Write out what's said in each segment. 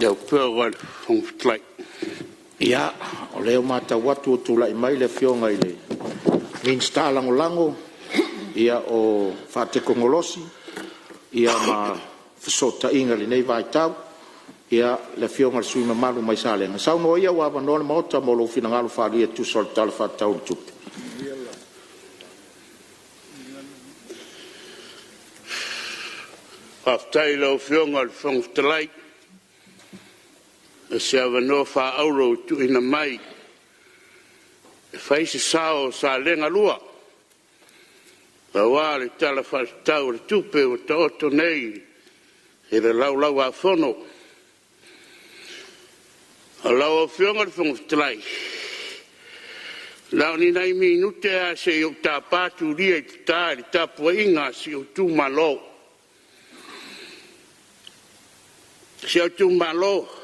Afioga i le Fofoga Fetalai. Ia, o lea ua matau atu ua tulai mai le Afioga i le Minisita Lagolago o Faatekonolosi ma Fesootaiga i lenei vaitau, le Afioga i le sui usufono mamalu mai Salega. Saunoa ia ua avanoa le Maota mo lou finagalo faaalia e tusa o le Tala Faatatau o le Tupe. Faafetai i lau Afioga i le Fofoga Fetalai mo se avanoa faaauro ua tuuina mai e fai se sao o Salega 2 aua le Tala Faatatau o le Tupe ua taoto nei i le Laulau-a-Fono. Lau Afioga i le Fofoga Fetalai, na o ni nai minute lava se i ou tapa tulia i tata i le tapuaiga a si ou itumalo. Si ou itumalo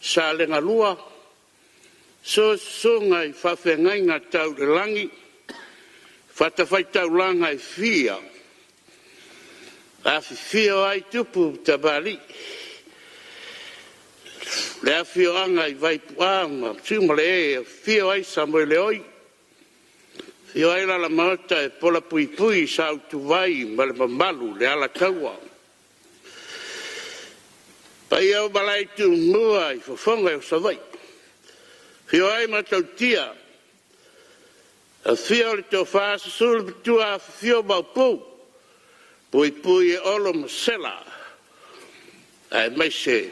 Salega 2, susu susuga i faafeagaiga tau i le lagi, fatafaitaulaga e fia, afifio ai tupu ma tamalii, le afioaga i Vaipu'a ma Siomalee, afio ai Samoeleoi, afio ai Alamaota e polapuipui sa Utuvai ma le mamalu i le Alataua. Paia o malae i Tumua i fofoga o Savaii, afio ai Matautia, afio le Tofa Susu le Matua, afifio Maopu, Puipui e Olo ma Sela aemaise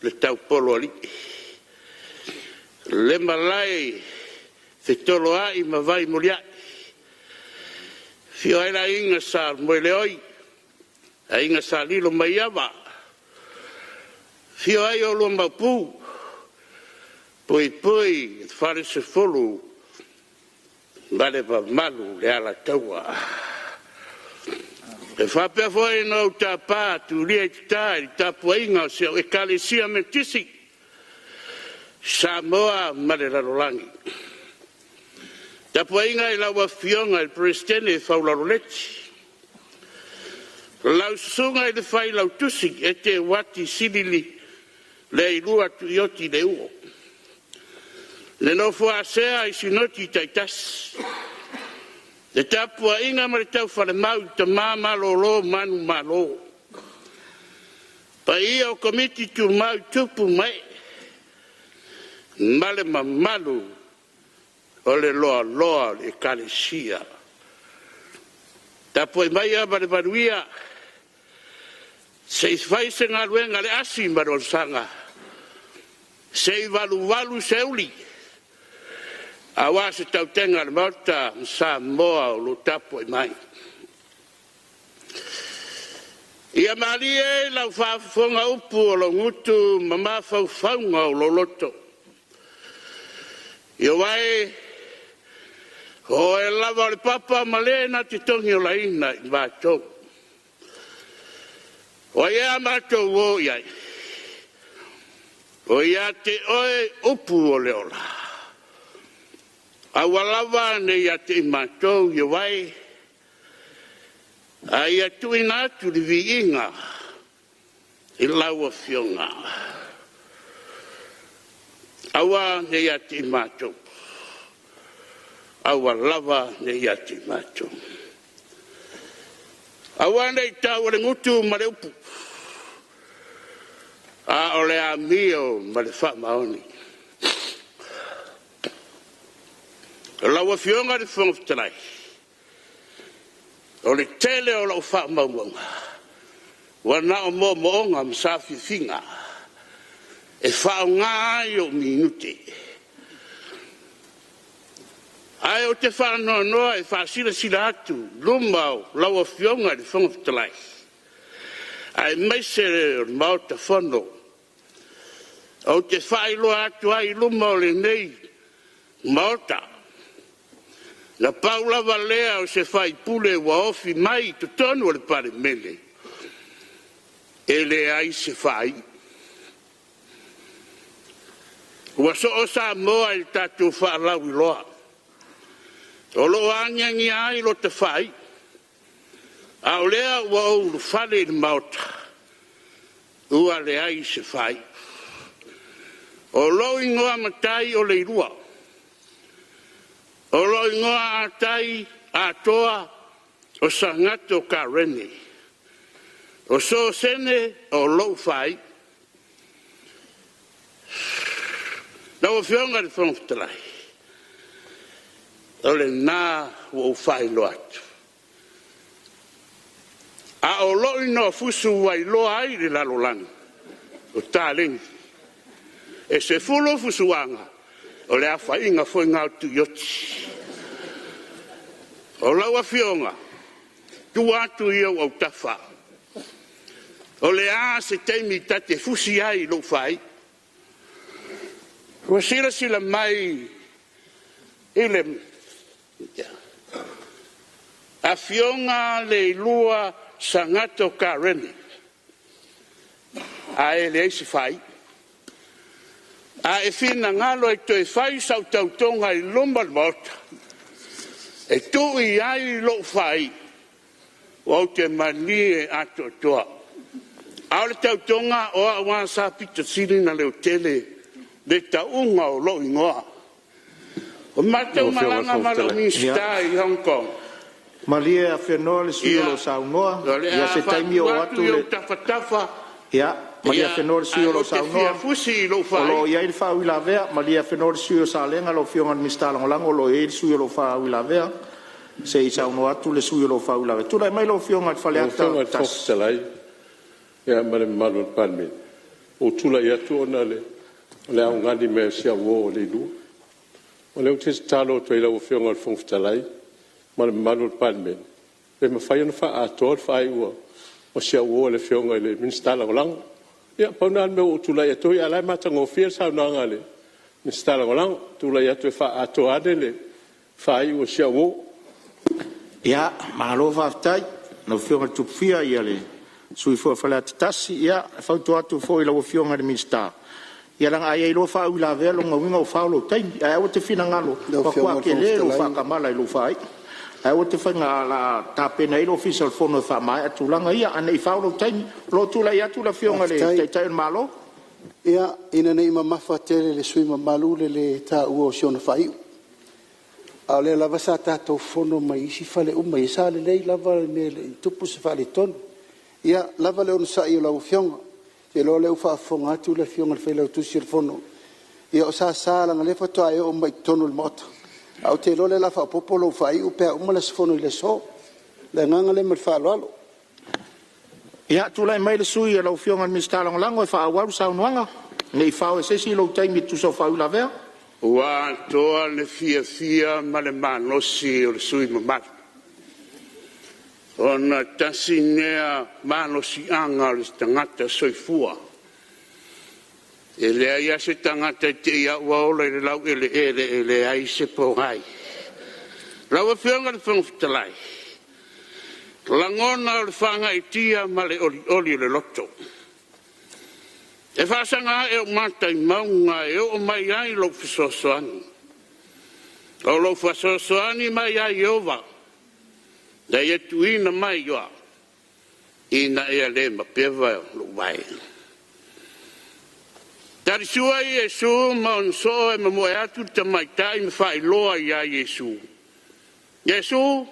le Taupoloalii. Le malae i Fetoloai ma Vaimuliai, afio ai le Aiga Sa Moeleoi, Aiga Sa Lilomaiava, afio ai oulua Maopu, Puipui Falesefulu ma le mamalu i le Alataua. E faapea foi ona ou tapa tulia i tata i le tapuaiga a si au Ekalesia Metotisi i Samoa ma le lalolagi. Tapuaiga i lau Afioga i le Peresetene Faulalo Leti, lau susuga i le Failautusi Eteuati Selili Leilua Tuioti Leuo. Le nofo a sea i Sinoti taitasi, le tapuaiga ma le taufalemau i tama malolo manumalo, paia o Komiti Tumau i tupu ma ee ma le mamalu o le loaloa o le Ekalesia. Tapuai maia ma le manuia se i fai se galuega a le asi ma le osaga, se i valuvalu seuli aua se tautega a le Maota ma Samoa o lo o tapuai mai. Ia malie lau faafofoga upu o lou gutu ma mafaufauga o lou loto, aua o oe lava o le papa ma le na te togiolaina i matou. O ai ea a matou o i ai? O ia te oe upu o le ola. Aua lava ne i ia te i matou Ioe, a ia tuuina atu le viiga i lau Afioga. Aua ne i ia te i matou, aua lava ne i ia te i matou. Aua ne i taua le gutu ma le upu, a o le amio ma le faamaoni. Lau Afioga i le Fofoga Fetalai, o le tele o lau faamaumauga, ua na o moomooga ma saafiafiga e faaaoga ai ou minute. Ae ou te faanoanoa e faasilasila atu i luma o lau Afioga i le Fofoga Fetalai, aemaise o le Maota Fono, ou te faailoa atu ai i luma o lenei Maota, na pau lava lea o se sui usufono ua ofi mai i totonu o le Palemene, e leai se faaiu. Ua soo Samoa i le tatou faalauiloa o lo o agiagia ai lota faaiu, a o lea ua ou ulufale i le Maota, Ua leai se faaiu. O lou igoa matai o Leilua. O lou igoa atoa o Sagatto Kareni. O Sosene o lou faaiu. Lau Afioga i le Fofoga Fetalai, o lena ua ou faailoa atu. A o lou igoa fusu ua iloa ai i le lalolagi, o Taleni. E 10 fusuaga o le aofaiga foi lena o Tuioti. O lau Afioga, tuu atu i ou autafa, o le a se taimi ta te fusi ai i lou faaiu. Ua silasila mai i le Afioga Leilua Sagatto Kareni ae leai se faaiu. A e finagalo e toe fai sau tautoga i luma o le Maota e tuu i ai lou faaiu, ou te malie atoatoa. A o le tautoga o au lava sa aupito sili ona leotele le tauga o lou igoa. Na matou Lau Afioga i le malaga Fofoga ma lou Fetalai... Minisita i Hong Kong, Malie Afenoa le sui usufono o lo o saunoa. O le Ia a se taimi faatuu oo atu atu i le... ou tafatafa, Ia malie Afenoa le sui ae usufono o lo o ou te saunoa fia fusi i lou o lo o faaiu. i ai le faauilavea. Malie Afenoa le sui usufono o Salega lau Afioga i le Minisita Lagolago o lo o i ai le sui usufono o lo o faauilavea. Se i saunoa atu le sui usufono o lo o faauilavea. Tulai mai lau Afioga i Lau Faleata Afioga i le 1. Fofoga Fetalai ma le mamalu o le Palemene, ua ou tulai atu ona o le augani mai a si au uo o Leilua. O lea ou te tatalo atu ai i lau Afioga i le Fofoga Fetalai ma le mamalu o le Palemene, pe mafai ona faaatoa le faaiu a si au uo le Afioga i le Minisita Lagolago. Ia pau lena o le mea ua ou tulai atu ai, a o la e matagofie le saunoaga a le Minisita Lagolago. Tulai atu e faaatoa ane le faaiu a si au uo. Ia, malo faafetai i lau Afioga i le Tupufia, ia le sui usufono foi o Faleata 1. Ia, e fautua atu foi i lau Afioga i le Minisita, ia leaga a i ai loa faauilavea, o lona uiga ua fao lou taimi. Ae aua e te finagalo, Lau Afioga matua i le Fofoga tele lou Fetalai... faatamala i lou faaiu. Ae aua te fai… o le a tapena i ai le Ofisa o le Fono e faamaea tulaga ia, ae ne i fao lou taimi. O lo o tulai atu le Afioga i le Faafetai. Taitai o le Malo. Ia, ina ne i mamafa tele i le sui usufono mamalu le le taua o si ona faaiu, a o lea lava sa tatou fono mai isi fale uma ia, sa lelei lava le mea e le i tupu se faaletonu. Ia lava le onosai i lau Afioga. Ou te iloa o lea ua faafofoga atu le Afioga i le Failautusi o le Fono, ia o Sasa leaga o lea faatoa e oo mai i totonu o le Maota, ae ou te iloa o lea o le a faaopoopo lou faaiu pe a uma le aso Fono i le aso. O le agaga lea ma le faaaloalo. Ia, tulai mai le sui usufono lau Afioga i le Minisita Lagolago e faaauau le saunoaga, ne i fao e se isi lou taimi e tusa o faauilavea. Ua atoa le fiafia ma le malosi o le sui usufono mamalu, ona tasi lea malosiaga o le tagata soifua. E leai lava se tagata e te i lava ua ola i le laueleele e leai se pogai. Lau Afioga i le Fofoga Fetalai, o lagona o le faagaeetia ma le olioli o le loto, e faasaga ae ou mata i mauga e oo mai ai lou fesoasoani. O lou fesoasoani mai ia Ieova, na Ia tuuina mai au ina ia le mapeva lou vae. Talisua Iesu ma ona soo e momoe atu le tamaitai ma faailoa ia Iesu, “Iesu,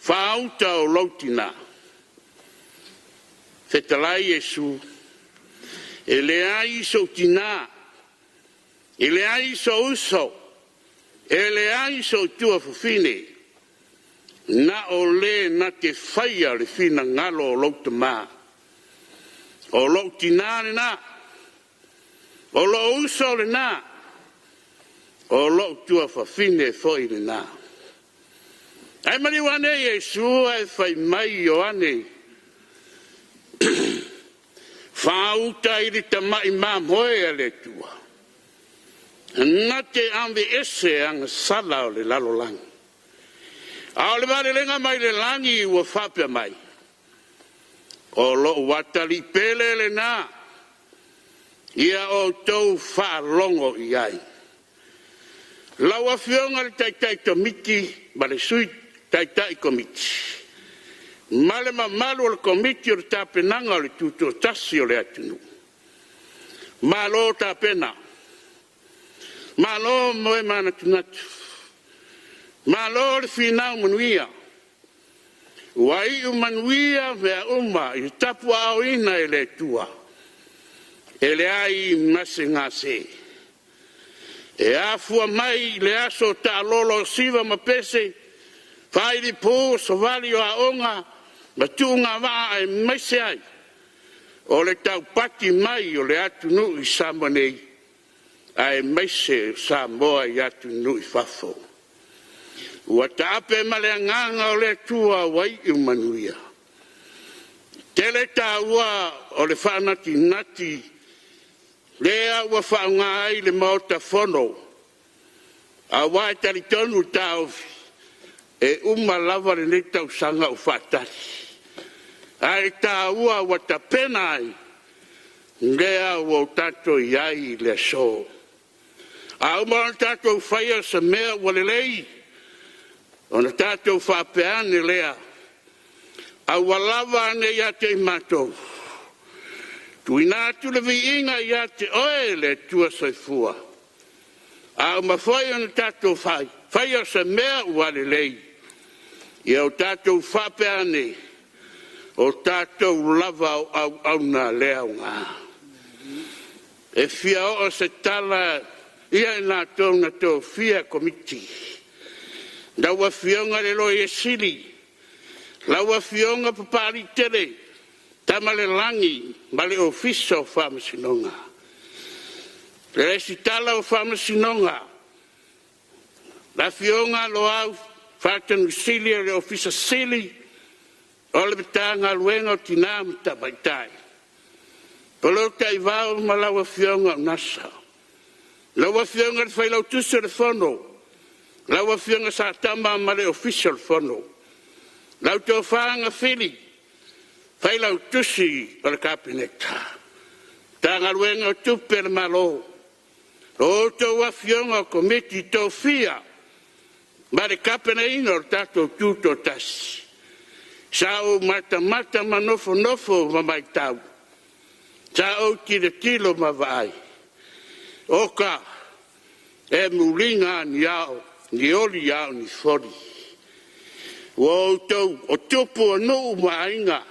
faauta o lou tina.” Fetalai Iesu, “E leai sou tina, e leai sou uso, e leai sou tuafafine, na o le na te faia le finagalo o lou Tama. O lou tina lena, o lou uso lena, o lou tuafafine foi lena.” Ae maliu ane Iesu ae fai mai i Ioane, “Faauta i le tamai mamoe a le Atua, na te aveese agasala o le lalolagi.” A o le malelega mai le lagi ua faapea mai, “O lou atalii pele lena, ia outou faalogo i ai.” Lau Afioga i le Taitai Komiti ma le Sui Taitai Komiti, ma le mamalu o le Komiti o le Tapenaga o le Tutoatasi o le atunuu. Malo tapena, malo moe manatunatu, malo le finau manuia. Ua iu manuia mea uma i le tapuaaoina e le Atua, e leai ma se gase. E afua mai i le aso taalolo siva ma pese, failipu savali o aoga ma tuugavaa aemaise ai o le taupati mai o le atunuu i Samoa nei, aemaise o Samoa i atunuu i fafo. Ua taape ma le agaga o le Atua ua iu manuia. E tele taua o le faanatinati lea ua faaaoga ai le Maota Fono, aua e talitonu le taofi, e uma lava lenei tausaga o faatali, ae taua ua tapena ai lea ua tatou i ai i le aso. A uma ona tatou faia se mea ua lelei, ona tatou faapea ane lea, aua lava ne i ia te i matou, tuuina atu le viiga ia te oe le Atua Soifua. A uma foi ona tatou faia se mea ua lelei, ia o tatou faapea ane, o tatou lava o auauna le aoga. E fia oo se tala ia i latou na tofia komiti, lau Afioga i le Loia Sili, lau Afioga Papaliitele Tamalelagi ma le Ofisa o Faamasinoga. Le Resitala o Faamasinoga, le Afioga Loau Faatonusilia o le Ofisa Sili o le Matagaluega o Tina ma Tamaitai, Bolotaaivao ma lau Afioga Unasa. Lau Afioga i le Failautusi o le Fono, lau Afioga Satama ma le Ofisa o le Fono. Lau Tofa Agafili Failautusi o le Kapeneta, Matagaluega o Tupe a le Malo, a outou afioga o Komiti Tofia ma le tapenaina o le tatou Tutoatasi, sa ou matamata ma nofonofo ma matau, sa ou tilotilo ma vaai, oka, e muliga lava ni ao, ni oli a o ni foli. Ua outou o tupu o nuu ma aiga,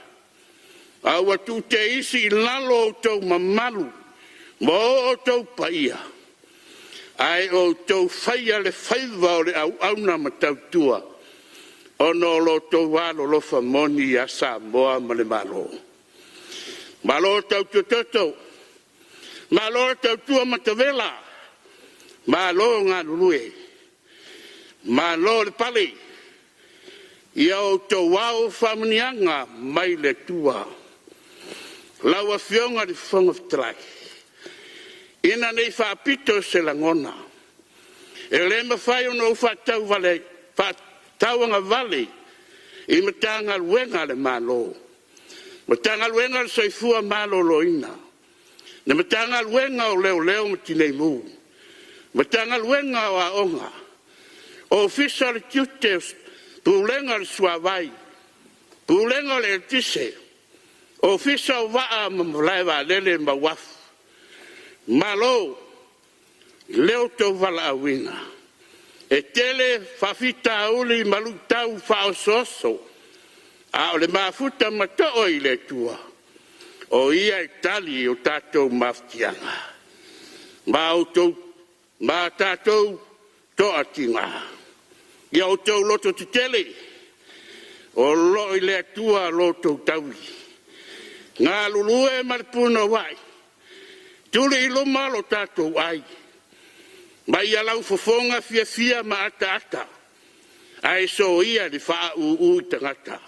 a ua tuu teisi i lalo outou mamalu ma o outou paia, ae outou faia le faiva o le auauna ma tautua ona o lo outou alolofa moni ia Samoa ma le Malo. Malo tautua toto, malo tautua matavela, malo galulue, malo le pale. Ia outou ao faamanuiaga mai le Atua. Lau Afioga i le Fofoga Fetalai, ina ne i faapito se lagona, e le mafai ona ou faatauagavale i Matagaluega a le Malo, Matagaluega o le Soifua Maloloina, le Matagaluega o Leoleo ma Tineimu, Matagaluega o Aoga, Ofisa o le Tiute, Pulega o le Suavai, Pulega o le Eletise, Ofisa o Vaa ma Malaevaalele ma Uafu. Malo i lo outou valaauina. E tele faafitauli ma luitau faaosooso, a o le mafuta ma toa i le Atua, o Ia e tali i o tatou mafatiaga ma tatou toatiga. Ia outou lototetele, o lo o i le Atua lo outou tauli. Galulue ma le punouai, tuli i luma lo tatou ai, ma ia laufofoga fiafia ma ataata, ae soia le faauu i tagata.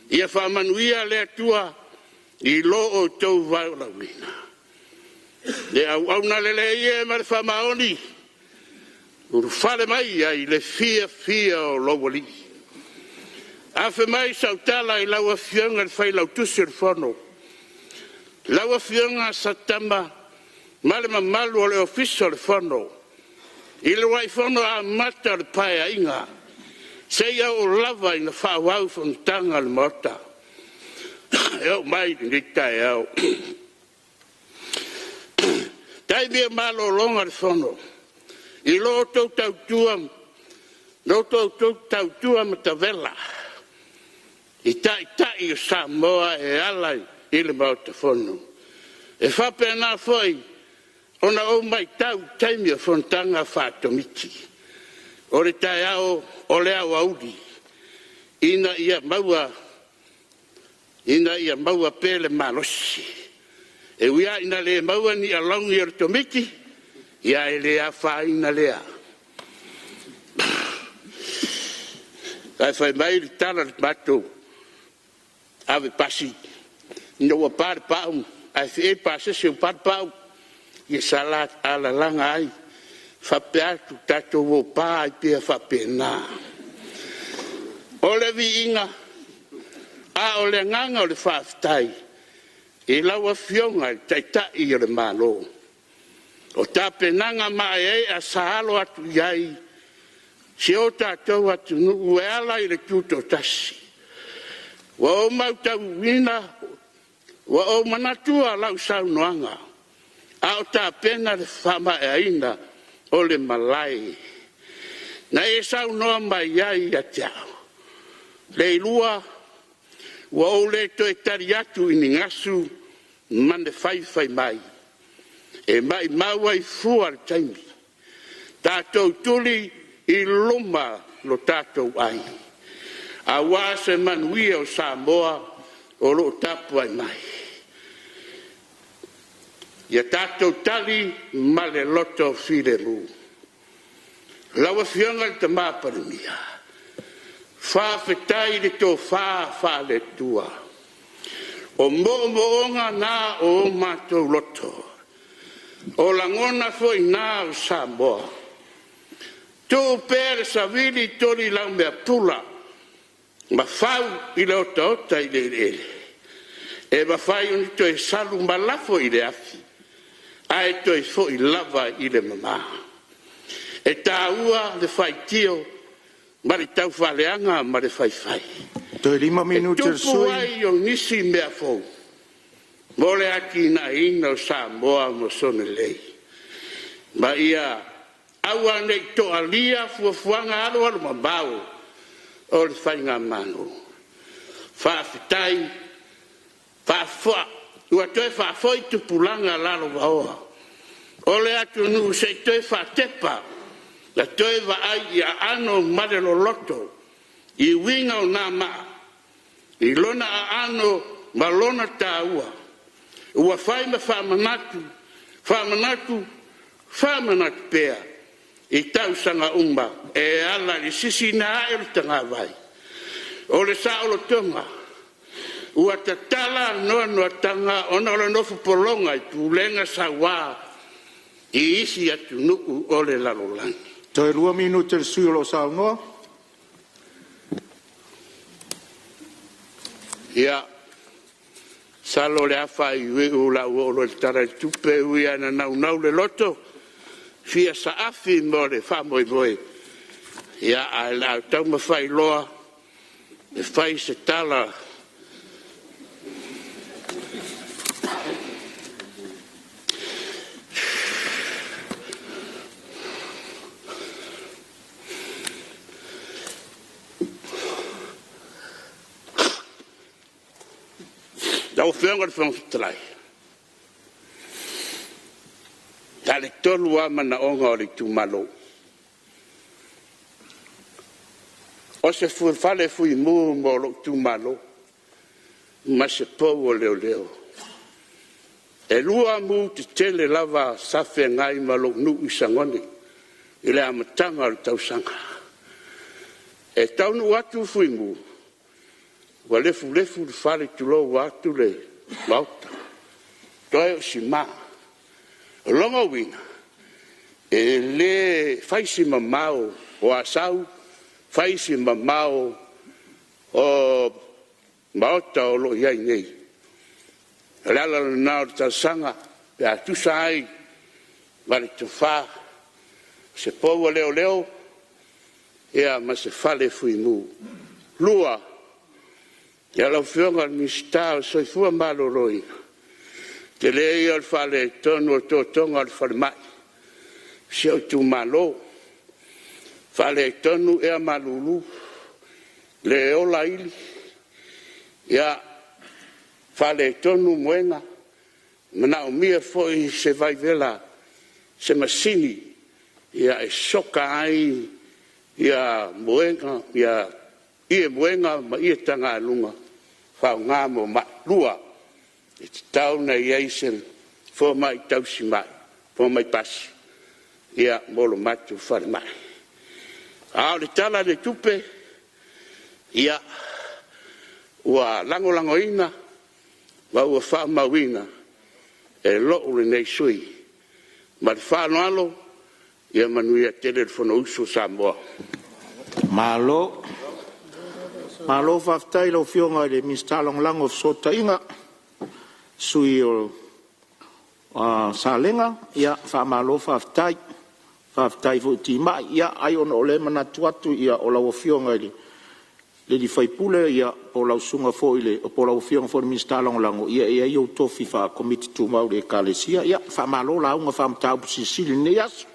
Ia faamanuia le Atua i lo outou valaauina. Le auauna lelei e ma le faamaoni, ulufale mai ai i le fiafia o lou Alii. Afe mai sau tala i lau Afioga i le Failautusi o le Fono, lau Afioga Satama ma le mamalu o le Ofisa o le Fono i le uluai fono amata o le Paeaiga seia oo lava ina faaauau fonotaga a le Maota e oo mai i lenei taeao. I taimi o malologa o le Fono i lo outou tautua matavela i Taitai o Samoa e ala i le Maota Fono. E faapena foi ona ou matau i taimi o fonotaga faa-Komiti o le taeao, o le aoauli ina ia maua pea le malosi. E ui lava ina le maua ni alauni o le Komiti, ae le afaina lea. Ae fai mai le tala a le matou ave pasi, ina ua pa le pau ae feei le pasese ua pa le pau, ia sala alalaga ai faapea atu, tatou o pa ai pea faapena. O le viiga a o le agaga o le faafetai i lau Afioga i le Taitai o le Malo, o tapenaga maeaea sa alo atu i ai si o tatou atunuu e ala i le tutoatasi. Ua ou matauina, ua ou manatua lau saunoaga a o tapena le faamaeaina o le malae na e saunoa mai ai ia te au, “Leilua ua ou le toe tali atu i ni gasu ma ni faifai mai, e maumau ai fua le taimi. Tatou tuli i luma lo tatou ai, aua se manuia o Samoa o lo o tapuai mai. Ia tatou tali ma le loto filemu.” Lau Afioga i le Palemia, faafetai i le tofa faale-Atua. O moomooga na o matou loto, o lagona foi na o Samoa. Tuu pea le savili tolilaumea-pula ma fau i le otaota i le eleele, e mafai ona toe salu ma lafo i le afi, ae toe foi lava i le mama. E taua le faitio ma le taufaaleaga ma le faifai, Toe 5 e minute o le tupu sui usufono. ai o nisi mea fou mo le atinaeina o Samoa ma sona lelei. Ma ia aua ne i toalia fuafuaga alualumamao o le faigamalo. Faafetai ua toe faafoi tupulaga lalovaoa o le atunuu se i toe faatepa ma toe vaai i aano ma le loloto i uiga o na maa i lona aano ma lona taua ua fai ma faamanatu, faamanatu, faamanatu pea i tausaga uma e ala i le sisiina ae o le tagavai o le saolotoga ua tatala noanoataga ona o le nofo pologa i pulega saua i isi atunuu o le lalolagi. Toe 2 minute o le sui usufono o lo o saunoa. Ia, masalo o le a faaiuiu o le a ou oo loa i le Tala o le Tupe, e ui lava ina naunau le loto e fia saafi mo le faamoemoe, ae o le a taumafai loa e fai se tala. Lau Afioga i le Fofoga Fetalai, na o le 3 lava manaoga o le itumalo. O se fale fuimu mo lou itumalo ma se pou o leoleo. E 2 mu tetele lava sa feagai ma lou nuu i Sagone i le amataga o le tausaga. E taunuu atu Fuimu, ua lefulefu le fale tulou vaeatu le Maota, toe o si ma. O lona uiga, e le fai si mamao o Asau, fai si mamao o maota o lo o i ai nei. O le ala lena o le talosaga pe a tusa ai ma le tofa, se pou a leoleo ma se fale fuimu. 2. Lau Afioga i le Minisita o le Soifua Maloloina, tele ia o le faaletonu o totoga o le falemai i si ou itumalo. Faaletonu ea malulu, le ola ili, faaletonu muega, manaomia foi se vaivela se masini e soka ai ie muega ma ie tagaluga faaaoga mo mai. 2. E tatau ona i ai se fomai tausimai, fomai pasi mo le matou falemai. A o le Tala o le Tupe, ia, ua lagolagoina ma ua faamauina e lou lenei sui usufono. Ma le faaaloalo, ia manuia tele le Fonousu a Samoa. Malo. Malo faafetai i lau Afioga i le Minisita Lagolago o Fesootaiga, le sui usufono o Salega. Faamalo faafetai. Faafetai foi timai. Ia ai ona o lea e manatu atu o lau Afioga i le sui usufono po o lau Afioga foi i le Minisita Lagolago, ia e i ai ou tofi faa-Komiti Tumau i le Ekalesia. Ia faamalo lauga faa-Mataupu Silisili i lenei aso.